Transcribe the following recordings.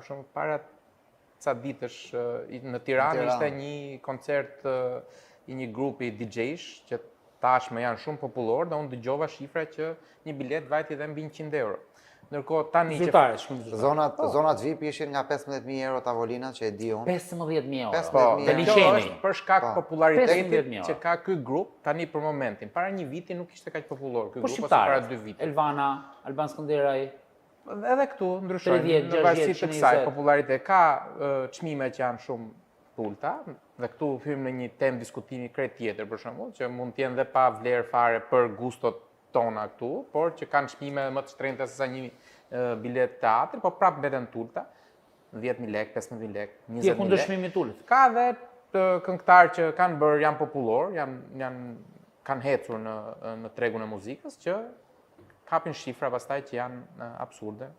Për shembull, para ca ditësh në Tiranë ishte një koncert i një grupi DJ-sh që tashmë janë shumë popullor dhe unë dëgjova shifra që një biletë vajti dhe mbi 100 euro. Ndërkohë tani që zyrtare, shumë zyrtare. Zonat po. zonat VIP ishin nga 15000 euro tavolinat që e di unë. 15000 euro. Po, dhe liqeni. Është për shkak po. popularitetit që ka ky grup tani për momentin. Para një viti nuk ishte kaq popullor ky po grup ose para dy vitesh. Elvana, Alban Skënderaj, Edhe këtu ndryshojnë në varësi të kësaj populariteti. Ka çmime që janë shumë të ulta dhe këtu hyjmë në një temë diskutimi krejt tjetër për shembull, që mund të jenë dhe pa vlerë fare për gustot tona këtu, por që kanë çmime më të shtrenjta se sa një biletë teatri, po prapë mbeten të ulta, 10.000 lekë, 15.000 lekë, 20.000 lekë. Ti kundër çmimit të ulët. Ka dhe këngëtarë që kanë bërë, janë popullor, janë janë kanë ecur në në tregun e muzikës që kapin shifra pastaj që janë absurde,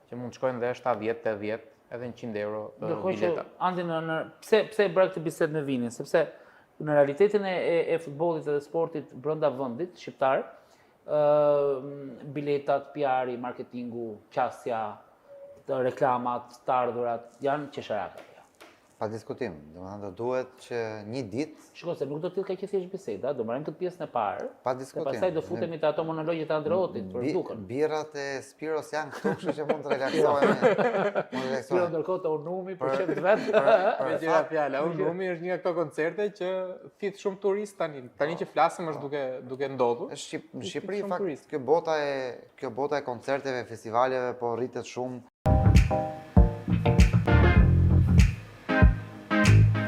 që mund të shkojnë dhe 70, 80, edhe 100 euro Ndërkohë që Andi në, në pse pse e bëra këtë bisedë me Vinin, sepse në realitetin e, e, e futbollit dhe sportit brenda vendit shqiptar, ë biletat, PR-i, marketingu, qasja, të reklamat, të ardhurat janë qesharake. Pa diskutim, domethënë do duhet që një ditë Shiko se nuk do të jetë kaq e thjeshtë biseda, do marrim këtë pjesën e parë. Pa diskutim. Dhe pastaj do futemi te ato monologjet e Andreotit për Dukën. Birrat e Spiros janë këtu, kështu që mund të relaksohemi. Mund të relaksohemi. Spiro ndërkohë te Unumi për qejf të vet. Meqë ra fjala, Unumi është një nga këto koncerte që thith shumë turistë tani. Tani që flasim është duke duke ndodhur. Në Shqipëri fakt kjo bota e kjo bota e koncerteve, festivaleve po rritet shumë.